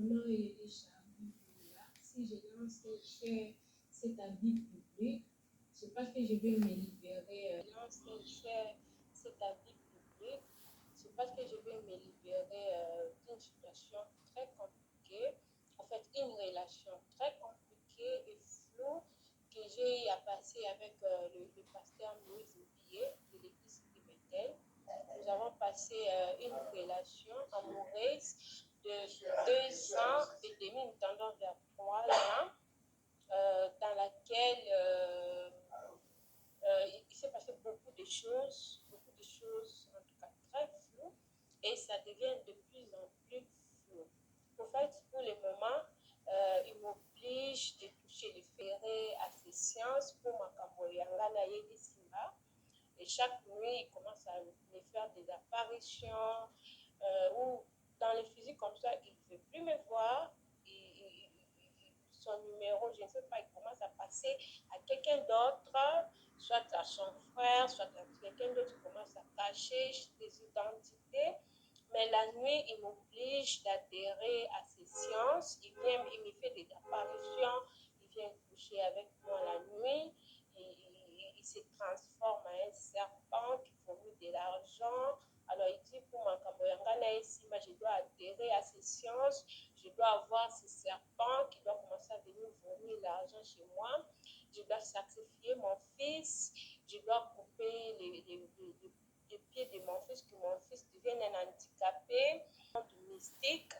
Maman Elisha si je lance cet avis public, c'est parce que je vais me libérer. Euh, lance cet avis public, c'est parce que je vais me libérer euh, d'une situation très compliquée, en fait une relation très compliquée et floue que j'ai eu à passer avec euh, le, pasteur Moïse Billet de l'église de Bethel. Nous avons passé une relation amoureuse de deux ans et demi, nous tendons vers trois ans, euh, dans laquelle euh, euh, il s'est passé beaucoup de choses, beaucoup de choses en tout cas très floues, et ça devient de plus en plus flou. En fait, pour le moment, il m'oblige de toucher les ferrets à ses sciences pour ma yanga Simba. Et chaque nuit, il commence à me faire des apparitions, ou dans le physique comme ça, il ne veut plus me voir. son numéro, je ne sais pas, il commence à passer à quelqu'un d'autre, soit à son frère, soit à quelqu'un d'autre, il commence à cacher des identités. Mais la nuit, il m'oblige d'adhérer à ses sciences. Il vient, il me fait des apparitions, il vient coucher avec moi la nuit. Il, il se transforme en un serpent qui vomit de l'argent. Alors il dit pour makambo ya nga na ye nsima, je dois adhérer à ces sciences, je dois avoir ce serpent qui doit commencer à venir vomir l'argent chez moi, je dois sacrifier mon fils, je dois couper les, les, les, les pieds de mon fils, que mon fils devienne un handicapé, mystique.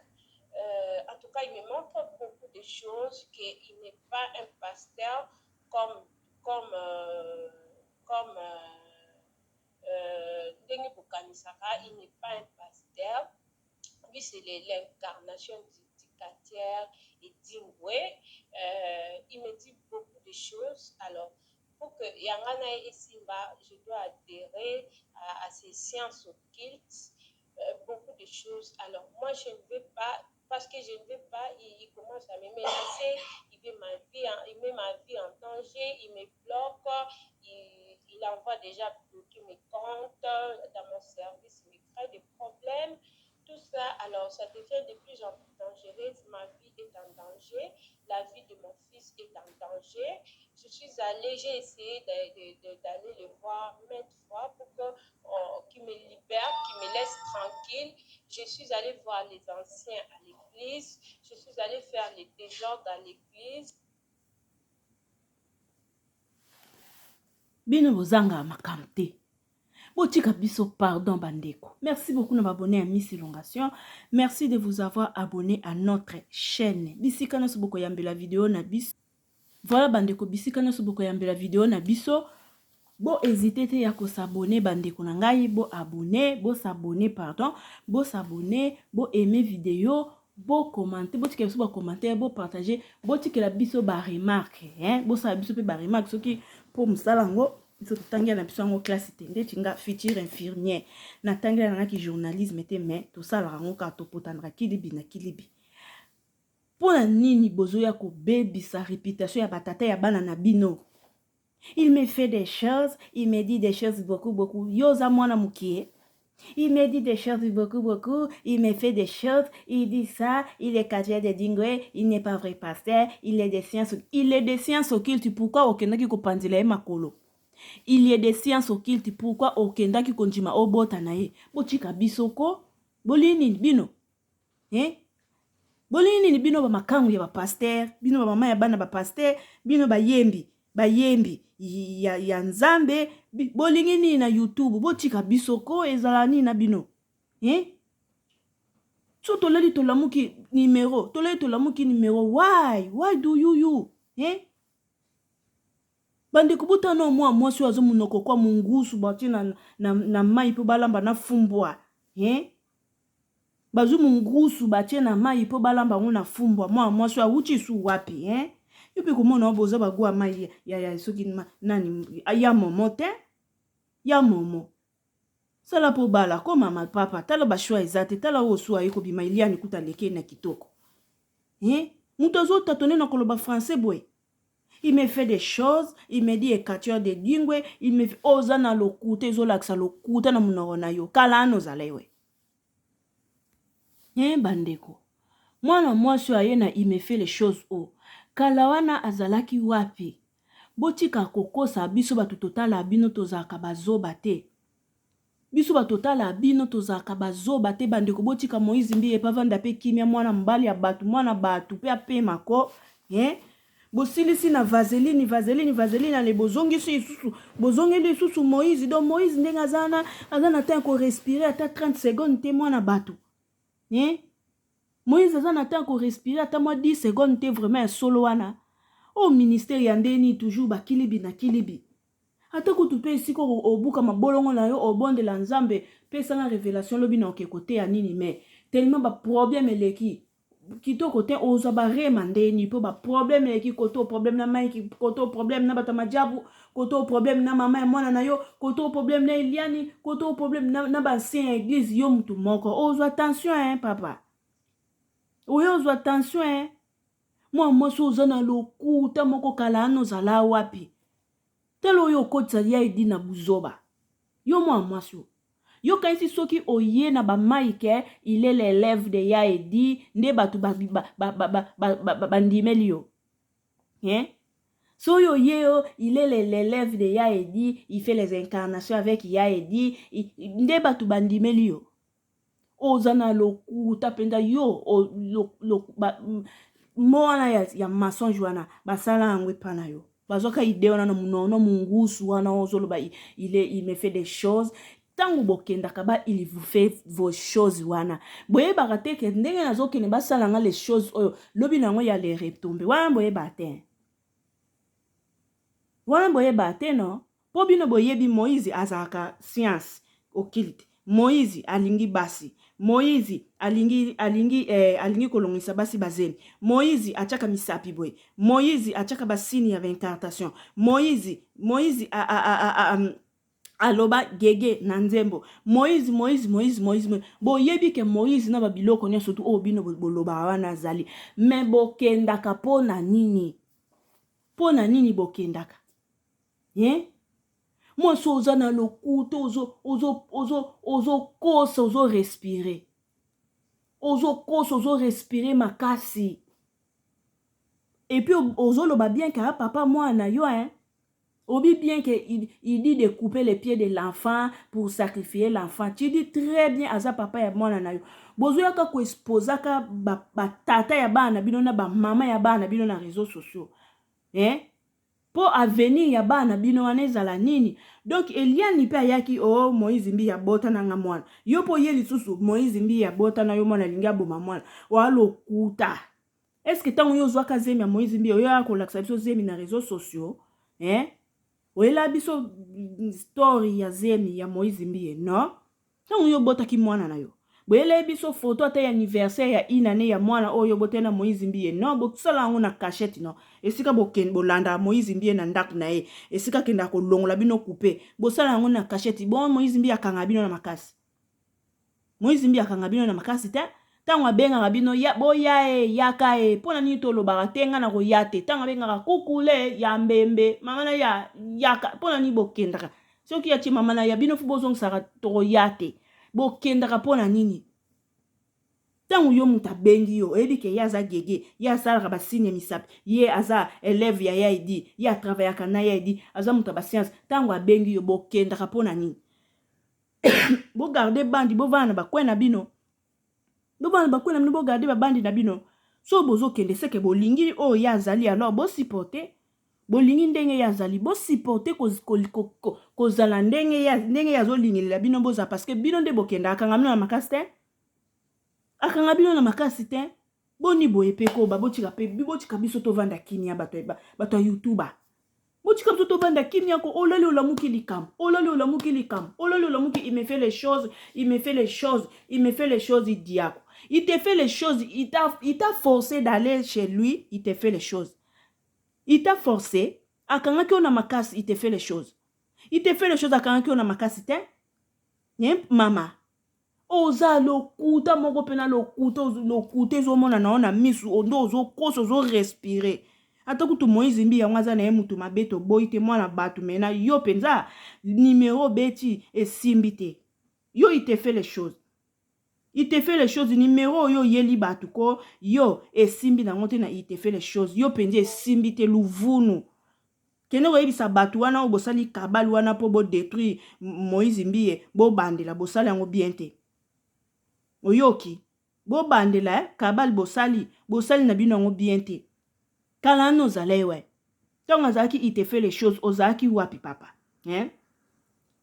Euh, en tout cas, il me montre beaucoup de choses, qu'il n'est pas un pasteur comme, comme, euh, comme euh, ndenge bokanisaka, il n'est pas un pasteur. Lui, c'est l'incarnation du, du et d'Ingwe. Euh, il me dit beaucoup de choses. Alors, pour que ya nga na ye esimba, je dois adhérer à, à ces sciences occultes, euh, beaucoup de choses. Alors, moi, je ne veux pas, parce que je ne veux pas, il, il commence à me menacer, il met ma vie en, il met ma vie en danger, il me bloque, il, il envoie déjà bloquer mes comptes dans mon service, il me crée des problèmes tout ça, alors ça devient de plus en plus dangereux. Ma vie est en danger, la vie de mon fils est en danger. Je suis allée, j'ai essayé d'aller le voir maintes fois pour que, oh, qu'il me libère, qu'il me laisse tranquille. Je suis allée voir les anciens à l'église. Je suis allée faire les désordres à l'église. bino bozanga makambo te botika biso pardon bandeko merci beaucoup na baabonné ya miss elongation merci de vous avoir abonné à notre chaîne bisika nyonso bokoyambela video na biso voilà bandeko bisika nyonso bokoyambela video na biso bo hésite te ya kosabone bandeko na ngai bo abonné bosabone pardon bosabone bo aime video bokomante botikela biso bacommentaire bopartage botikela biso baremarque hein? bosala biso mpe baremarque soki mpo mosala yango biso totangela na biso yango classe te ndeti nga future infirmière natangela nangaki journalisme te mais tosalaka yango kaka topotanaka kilibi na kilibi mpo na nini bozoya kobebisa reputation ya batata ya bana na bino il me fait des choses il me dit des choses beaucoup beaucoup yo oza mwana mokie Il me dit des choses beaucoup, beaucoup. Il me fait des choses. Il dit ça. Il est catcheur de Dingwe. Il n'est pas vrai pasteur. Il est des sciences. Il est des sciences occultes. Pourquoi okendaki kopanzela ye makolo? Il est des sciences occultes. Pourquoi okendaki kondima obota na ye? Botika biso ko. Bolingi nini bino? Eh? Bolingi nini bino ba makangu ya ba pasteur, bino ba mama ya bana ba pasteur, bino bayembi, bayembi ya, ya Nzambe, bolingi nini na YouTube? Botika biso ko ezala nini na bino? Eh? So toleli tolamuki numero, toleli tolamuki numero. Why? Why do you you? Eh? Bandeko botala nao mwa mwasi oyo azo munoko kwa mungusu batie na, na, na mai mpo balamba na fumbwa eh? Bazwi mungusu batie na mai mpo balamba yango na fumbwa. Mwa mwasi oyo awuti su wapi eh? Yo mpe komona oyo boza bagwa mai ya, ya soki nani ya momo te ya momo sala mpo bala koma mapapa tala bashwa eza te tala oyo su aye kobima Eliane kuta aleki na kitoko eh? Moto azotatone na koloba français boye Il me fait des choses, il me dit écarteur de dingwe, il me fait oza na lokuta ezolakisa lokuta na monoko na yo. Kala wana ozala ewe. Eh bandeko. Mwana mwasi oyo aye na il me fait les choses oyo kala wana azalaki wapi? Botika kokosa biso batu totala bino tozalaka bazoba te. Biso batu totala bino tozalaka bazoba te bandeko botika Moïse Mbiye pe avanda pe kimia mwana mobali ya batu mwana batu pe apema ko hein bosilisi na vaseline vaseline vaseline ale bozongisi lisusu bozongeli lisusu Moïse donc Moïse ndenge aza wana aza na temps ya ko respirer ata 30 secondes te mwana batu hein Moïse aza na temps ya ko respirer ata mwa 10 secondes te vraiment ya solo wana oyo ministère ya ndenge nini toujours ba kilibi na kilibi ata kutu pe esika obuka mabolongo na yo obondela Nzambe pesa nga revelation lobi na oke koteya nini mais tellement ba problème eleki kitoko te ozwa ba rema ndeni po ba problème eleki koto problème na Mike koto problème na bato ya majabu koto problème na mama ya mwana na yo koto problème na Eliani koto problème na ba ancien ya église yo mutu moko ozwa tension hein papa oyo ozwa tension hein mwa mwasi oza na lokuta moko kala wana ozala wapi tala oyo okotisa ya edi na buzoba yo mwa mwasi oyo yo kanisi soki oye na ba Mike il est l'élève de ya edi nde bato bandimeli ba, ba, ba, ba, ba, ba, ba yo hein soki oye yo il est l'élève de ya edi il fait les incarnations avec ya edi nde bato bandimeli yo oza na lokuta mpenza yo o, lo, lo, ba, mo wana ya mensonge wana basala yango epa na yo bazwaka idee wana na monono mongusu wana ozoloba il, est, il me fait des choses ntango bokendaka ba il vous fait vos choses wana boyebaka te ke ndenge nazokende basala nga les choses oyo lobi na yango ya les retombe wana boyeba te wana boyeba te no mpo bino boyebi Moïse azalaka science occulte Moïse alingi basi Moïse alingi kolongisa basi bazemi Moïse atiaka misapi boye Moïse atiaka basini ya baincantation Moïse aloba gege na nzembo Moïse Moïse Moïse Moïse boyebi ke Moïse na babiloko nyonso tu oyo bino bolobaka wana azali me bokendaka mpo na nini mpo na nini bokendaka hein mwasi oza na lokuta ozokosa ozorespire ozokosa ozorespire makasi et puis ozoloba bien ke papa mwana yo hein obi bien que il dit de couper les pieds de l'enfant pour sacrifier l'enfant. Tu dis très bien aza papa ya mwana na yo bozoyaka koexposaka batata ya bana bino na bamama ya bana bino na réseaux sociaux hein mpo avenir ya bana bino wana ezala nini donc Eliani mpe ayaki o oh, Moïse Mbiye abota nanga mwana yo mpo ye lisusu Moïse Mbiye abota na yo mwana alingi aboma mwana walokuta est-ce ntango yo ozwaka zemi ya Moïse Mbiye oyo akolakisa biso zemi na réseaux sociaux hein oyela biso story ya zemi ya Moïse Mbiye non ntango yo obotaki mwana na yo boyelai biso foto ata ya anniversaire ya inane ya mwana oyo obotaki na Moïse Mbiye non bosala yango na cachette non esika bokende bolanda Moïse Mbiye na ndako na ye esika akendaka kolongola bino coupe bosala yango na cachette bon Moïse Mbiye akanga bino na makasi Moïse Mbiye akanga bino na makasi te ntango abengaka bino ya, boya e yaka e mpo na nini tolobaka te ngai na koya te ntango abengaka kukule ya mbembe mama na ya yaka mpo na nini bokendaka soki atie mama na ya bino fu bozongisaka tokoya te bokendaka mpo na nini ntango yo moto abengi yo oyebi ke ye aza gege ye asalaka basigne ya misapi ye aza élève ya yaidi ye atravaillaka na yaidi aza moto ya bascience ntango abengi yo bokendaka mpo na nini bogarde bandi bovanda na bakwe na bino bovanda na bakwe na bino bogarde babandi na bino so bozokende seke bolingi oyo ye azali alors bosupporte bolingi ndenge ye azali bosupporte kozala ndenge ye azolingelela bino bozala parce que bino nde bokenda akanga bino na makasi te akanga bino na makasi te boni boye mpe koba botika mpe botika biso tovanda kimia bato ya YouTube botika biso tovanda kimia ko olali olamuki likambo olali olamuki likambo olali olamuki il me fait les choses il me fait les choses il me fait les choses diako il te fait les choses il t'a forcé d'aller chez lui il te fait les choses il t'a forcé akangaki yo na makasi il te fait les choses il te fait les choses akangaki yo na makasi te ye mama oza lokuta moko mpena lokuta lokuta ezomona na yo na misu nde ozokosa ozorespire ata kutu Moïse Mbiye yango aza na ye mutu mabe toboyi te mwana bato me na yo mpenza nimero obeti esimbi te yo il te fait les choses. Il te fait les choses numero oyo oyeli batu ko yo esimbi nango te na il te fait les choses yo penza esimbi te luvunu kende koyebisa batu wana oyo bosali cabale wana po bo detruire Moïse Mbiye bobandela bosali yango bien te oyoki bobandela eh, cabale bosali bosali na bino yango bien te kala wana ozalai wapi ntango azalaki il te fait les choses ozalaki wapi papa hein?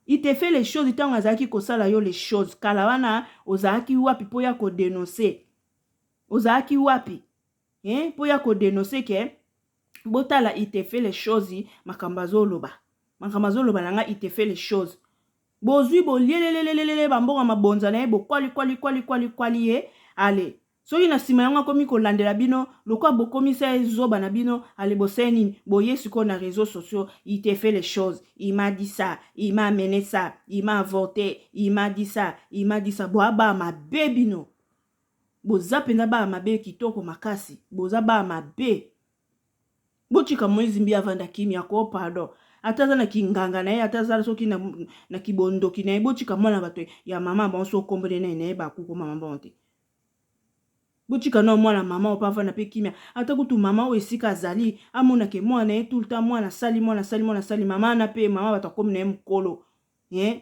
Il te fait les choses ntango azalaki kosala yo les choses kala wana ozalaki wapi mpo ya kodenonse ozalaki wapi hein? Mpo ya kodenonse ke botala il te fait les choses makambo azoloba makambo azoloba na nga il te fait les choses bozwi bolielelelelele bambongo ya mabonza na ye bokwali kwali kwali kwali kwali ye ale Soki na sima yango akomi kolandela bino lokola bokomisa ye zoba na bino ale bosali nini boye sikoyo na reseaux sociaux il te fait les choses il m'a dit ça il m'a amene ça il m'a avorte il m'a dit ça il m'a dit ça boa baa mabe bino boza mpenza baa mabe kitoko makasi boza baa mabe botika Moïse Mbiye avanda kimia ko pardon ata aza na kinganga na ye ata aza soki na, na kibondoki na ye botika mwana bato ya mama bango so kombo nde naye naye bakuko mama bango te botika nao mwana mama oyo mpe avanda mpe kimia ata kutu mama oyo esika azali amona ke mwana ye tout le temps mwana asali mwana asali mwana asali mama wana mpe mama bato akomi na ye mokolo eh?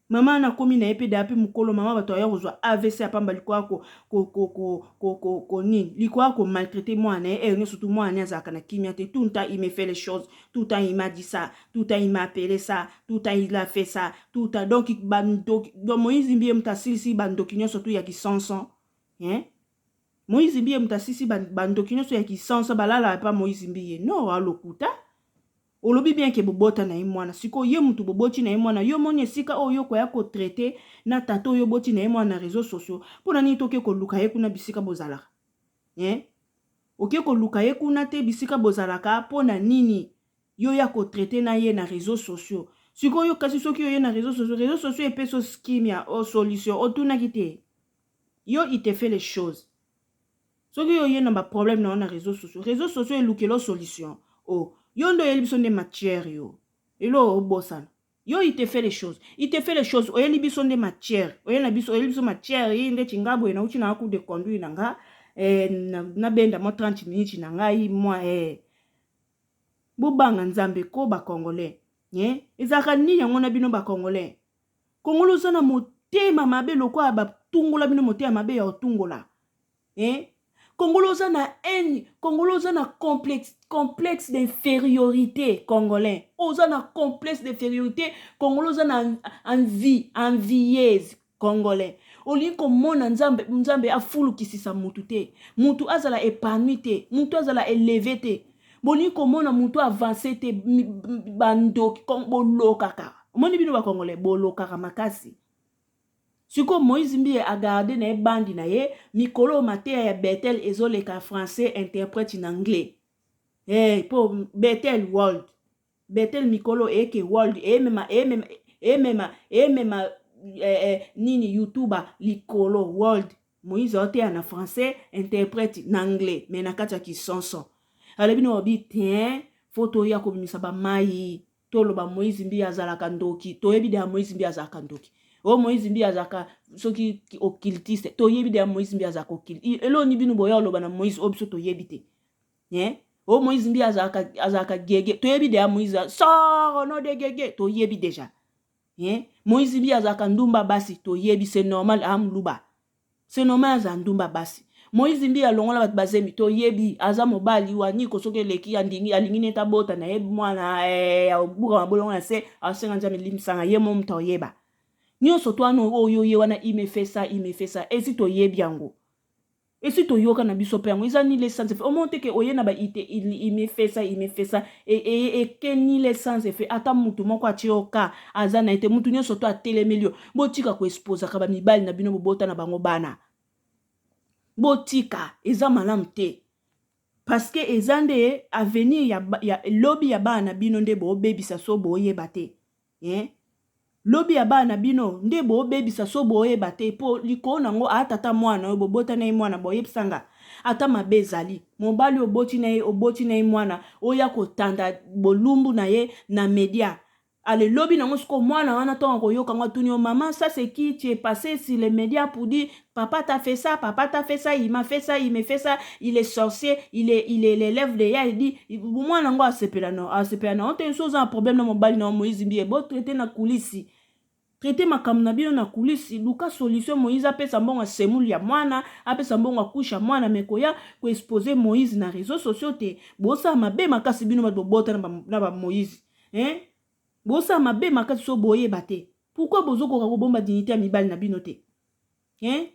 Mama wana akomi na ye pe deja pe mukolo mama batu aya kozwa avc ya pamba likoya ko ko ko ko ko ko ko nini likoya ko maltraiter mwana na ye heure nionso tout mwana ne azalaka na kimia te tout le temps il me fait les choses tout le temps il m'a dit ça tout le temps il m'a appelé ça tout le temps il a fait ça tout le temps donc ba ndoki donc Moïse Mbiye mutu asilisi ba ndoki nionso tout ya kisonson hein Moïse Mbiye mutu asilisi ba ndoki nionso ya kisonson balala pa Moïse Mbiye non alokuta Olobi bien ke bobota na ye mwana sikoyo ye mutu boboti na ye mwana yo omoni esika oyo yo okoya ko traite na tata oyo oboti na ye mwana na reseaux sociaux pona nini te oke koluka ye kuna bisika bozalaka hein oke koluka ye kuna te bisika bozalaka pona nini yo oya ko traite na ye na reseaux sociaux sikoyo yo kasi soki oye na reseaux sociaux reseaux sociaux epesi yo kimia o solution otunaki te yo il te fait les choses Soki yo oye na ba problème na yo na réseaux sociaux, réseaux sociaux elukela yo solution. Oh, yo nde oyeli biso nde matière yo. Elo obosana. Yo il te fait les choses. Il te fait les choses. Oyeli biso nde matière. Oyeli na biso, oyeli biso matière yi nde chingabo na uchi na cours de conduire na nga. Eh, na, na benda mo 30 minutes na ngai moi eh. Bobanga Nzambe ko ba congolais. Eh, ezalaka nini yango na bino ba congolais? Congolais oza na motema mabe lokola batungola bino motema mabe ya otungola. Eh? Congolais oza na haine, Congolais oza na complexe, complexe d'infériorité congolais. Oza na complexe d'infériorité, Congolais oza na envie, envieuse congolais. Olingi komona Nzambe, Nzambe afulukisisa mutu te. Mutu azala épanoui te, mutu azala élevé te. Bolingi komona mutu avance te, bandoki bolokaka. Omoni bino ba congolais bolokaka makasi. Sikoyo Moïse Mbiye a garder na ye bandi na ye, mikolo oyo mateya ya Bethel ezo leka français interprète in anglais. Hey, po Bethel world. Bethel mikolo eke world emema emema emema emema eh, eh, nini YouTuber likolo world. Moïse aoteya na français interprète na anglais mais na kati ya kisonso. Alobi no obi tiens, faut toya kobimisa ba mayi. Toloba Moïse Mbiye azalaka ndoki, toyebi deja Moïse Mbiye azalaka ndoki. Oh Moïse Mbiye azalaka soki occultiste, toyebi deja Moïse Mbiye azalaka occultiste. Eloni bino boya oloba na Moïse oyo biso toyebi te. Hein? Oh Moïse Mbiye azalaka azalaka gege, toyebi deja Moïse sort au nom de gege, toyebi deja. Hein? Moïse Mbiye azalaka ndumba basi, toyebi c'est normal ah muluba. C'est normal aza ndumba basi. Moïse Mbiye alongola bato bazemi toyebi aza mobali wa niko soki eleki andingi alingi neti abota na ye mwana eh, abuka mabolongo na se asenga nzambe limbisanga ye mo moto oyeba nyonso to wana oyo ye wana imefesa imefesa esi toyebi yango esi toyoka na biso mpe yango eza nile sans effet omoni te ke oye na ba ite imefesa imefesa eke nile sans effet ata mutu moko atie yo ka aza na ye te mutu nyonso to atelemeli yo botika koexposaka bamibali na bino bobota na bango bana botika eza malamu te parce que eza nde avenir ya, ya lobi ya bana na bino nde bobebisa so boyeba te eh? Lobi ya bana na bino nde bobebisa so boyeba te po likolo na ngo a tata mwana oyo bobota na ye mwana boyebisa nga ata mabe ezali mobali oboti na ye oboti na ye mwana oya kotanda bolumbu na ye na media. Ale lobi nango sikoyo mwana wana ntango akoyoka yango atuni yo maman ça c'est qui tu es passé sur les médias pour dire papa t'a fait ça papa t'a fait ça il m'a fait ça il me fait ça il est sorcier il est il est l'élève de ya il dit mwana yango asepela na asepela na yo te so oza na problème na mobali na yo Moïse Mbiye bo traite na kulisi traite makambo na bino na kulisi luka solution Moïse apesa mbongo ya semoule ya mwana apesa mbongo ya couche ya mwana me koya koexpose Moïse na réseaux sociaux te bosala mabe makasi bino bato bobota na ba Moïse hein bosala mabe makasi so boyeba te pourquoi bozokoka kobomba dignité ya mibali na bino te hein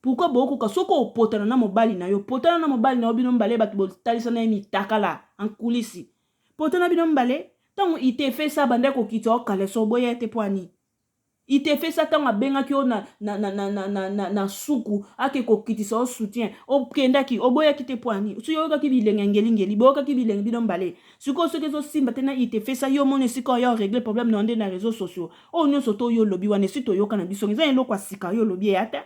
pourquoi bokoka soki opotana na mobali na yo potana na mobali na yo bino mibale bato botalisa na ye mitakala en kulisi potana bino mibale ntango itefesa banda kokita okaleso oboya te mpo ani itefesa ntango abengaki yo na, na, na, na, na, na, na, na suku ake kokitisa yo soutien okendaki oboyaki te mpo ani soki oyokaki bilenge ya ngelingeli boyokaki bilenge bino mibale sikoyo soki ezosimba te na itefesa yo omoni esika oya oregle problème na yo nde na réseau sociaux oyo nyonso to yo olobi wana esi toyoka na biso eza eloko ya sika yo olobi eya te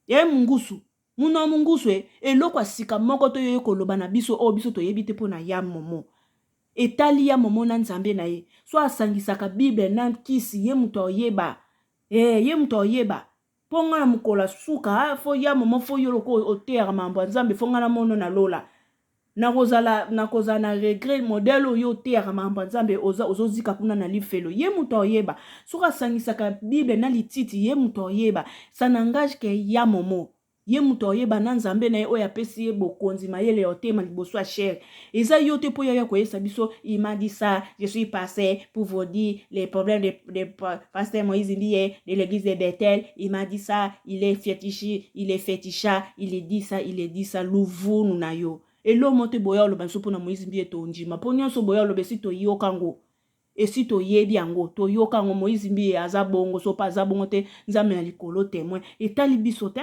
ye mungusu muna mungusu e eloko ya sika moko to yo koloba na biso oyo biso toyebi te mpo na ya momo etali ya momo na nzambe na ye so asangisaka bible na nkisi ye moto ayeba e ye moto ayeba mpo nga na mokolo ya suka fo ya momo fo yo loko oteyaka mambo ya nzambe fo nga na mono na lola nakozala nakozala na regret modèle oyo oteyaka makambo ya nzambe ozozika kuna na lifelo ye moto ayeba soki asangisaka bible na lititi ye moto ayeba ça n'engage que ya momo ye moto ayeba na nzambe na ye oyo apesi ye bokonzi mayele ya otema liboso ya chere eza yo te mpo yo ya koyesa biso il m'a dit ça je suis passé pour vous dire les problèmes de pasteur Moïse Mbiye de l'église de Bethel il m'a dit ça il est fétichi il est féticha il dit ça il dit ça luvunu na yo elomo te boya oloba biso mpona Moïse Mbiye tondima mpo nyonso boya oloba esi toyoka yango esi toyebi yango toyoka yango Moïse Mbiye aza bongo so mpe aza bongo te nzambe na likolo témoin etali biso te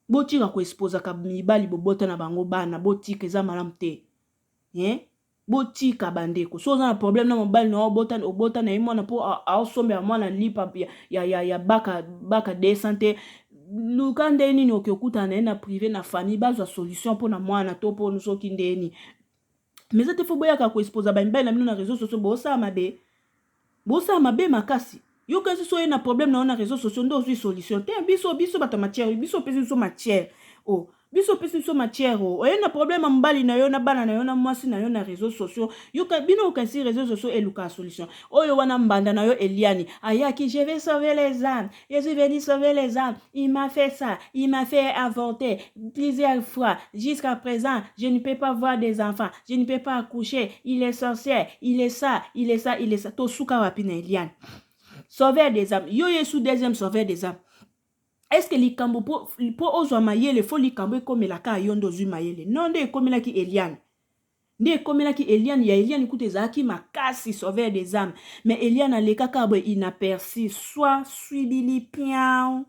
botika koexposaka mibali bobota na bango bana botika eza malamu te eh? botika bandeko so oza na problème na mobali na obota obota na ye mwana mpo aosombela mwana lipa ya, ya, ya, ya baka, baka 200 te luka nde nini oke okutana na ye na privé na famille bazwa solution mpona mwana to mpo soki ndeni mais eza te fo boyaka koexposa bamibali na bino na réseau sociaux bosala mabe bosala mabe makasi yoka so oye na problème na yo na réseau sociaux nde ozwi solution te biso biso bato ya matière biso opesi biso matière o biso opesi biso matière o oye na problème ya mobali na yo na bana na yo na mwasi na yo na réseau sociaux yoka bino okanisi réseau sociaux elukaka solution oyo wana mbanda na yo eliani ayaki je vais sauver les âmes je suis venu sauver les âmes il m'a fait ça il m'a fait avorter plusieurs fois jusqu'à présent je ne peux pas voir des enfants je ne peux pas accoucher il est sorcier il est ça il est ça il est ça tosuka wapi na eliane sauveur des âmes yo yesu deuxième sauveur des âmes est ce que likambo mpo ozwa mayele fo likambo ekomelaka yo nde ozwi mayele non nde ekomelaki eliane nde ekomelaki eliane ya eliane kuta ezalaki makasi sauveur des âmes mais eliane alekaka boye inaperçu soit swibili pian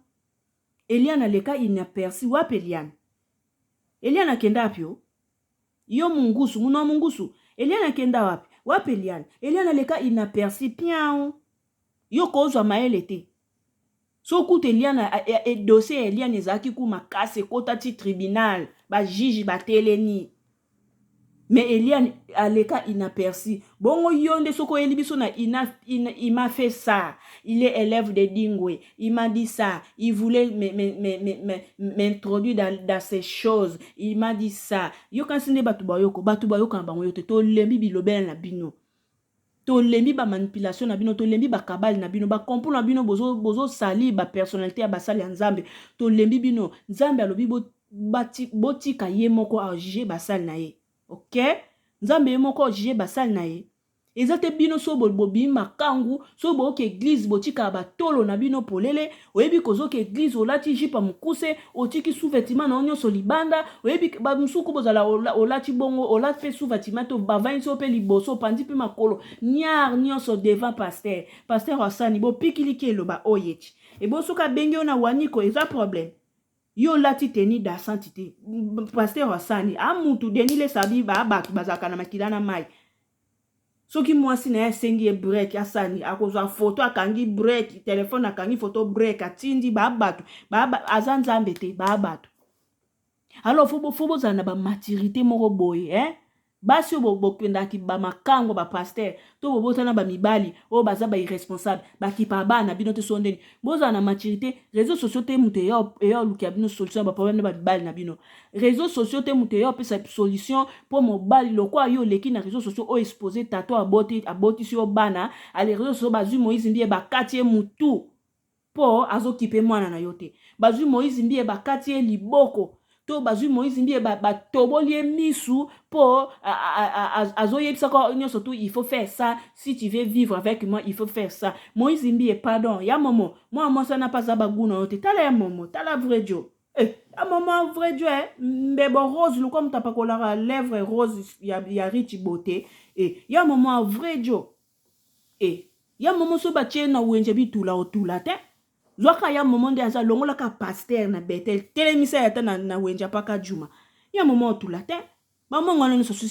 eliane aleka inaperçu wapi eliane eliane akenda wapi o yo mungusu muna mungusu eliane akenda wapi wapi eliane eliane aleka inaperçu pian yo kozwa mayele te so kuta eliane dossier ya eliane ezalaki ku makasi ekota ti tribunal bajuge batelemi mais eliane aleka inaperçu bongo yo nde soki oyeli biso na ina, ina, il m'a fait ça il est élève de Dingwe il m'a dit ça il voulait m'introduire dans ces choses il m'a dit ça yokanisi nde bato bayoko bato bayoka na bango yo te tolembi bilobela na bino tolembi bamanipulation na bino tolembi bakabali na bino bakompo na bino bozosali bapersonnalité ya basali ya nzambe tolembi bino nzambe alobi botika ye moko ajuge basali na ye ok nzambe ye moko ajuge basali na ye eza te bino so bobimi makangu so boyoka église botikaka batolo na bino polele oyebi kozoka église olati jupe ya mokuse otiki sous-vêtement na yo nyonso libanda oyebi bamosuku bozala olati bongo olati mpe sous-vêtement to bavandisi yo mpe liboso opandi mpe makolo niare nyonso devant pasteur pasteur asani bopikiliki eloba oyo eti ebo soki abengi yo na waniko eza problème yo olati tenue dansante te pasteur asani amutu deni lesabi baa bato bazalaka na makila na mai soki mwasi na ye asengi ye break asani akozwa foto akangi break telefone akangi foto break atindi baa bato aza nzambe te baa bato alors fo bozala na bamaturité moko boye eh? Basi oyo bokendaki bamakango, bapasteur to bobotana bamibali oyo baza bairresponsable, bakipa bana na bino te. So ndeni bozala na maturité. Réseau sociaux te moto eya olukia bino solution ya baproblème na bamibali na bino. Réseau sociaux te moto eya opesa solution mpo mobali lokwa yo oleki na réseau sociaux oyo expose tato abotisi yo bana. Ale, réseau sociaux, bazwi Moïse Mbiye, bakati ye mutu mpo azokipe mwana na yo te. Bazwi Moïse Mbiye, bakati ye liboko, to bazwi Moïse Mbiye, batoboli ye misu mpo azoyebisaka nyonso tu: "Il faut faire ça si tu veux vivre avec moi, il faut faire ça." Moïse Mbiye, pardon. Ya momo, mwana mwasi wana mpe aza bagu na yo te. Tala ya momo, tala vrai dio. Eh, ya momo vrai dio, eh? Mbebo rose lokwa moto apakolaka lèvre rose ya Rich Beauté. Eh, ya momo vrai dio. Eh, ya momo, so batie na wenze bitula otula te. Zwaka ya momo nde aza, longolaka pasteur na Betel, telemisa ya ata na wenze apaka juma. Ya momo otula te, bamongo wana nyonso susi.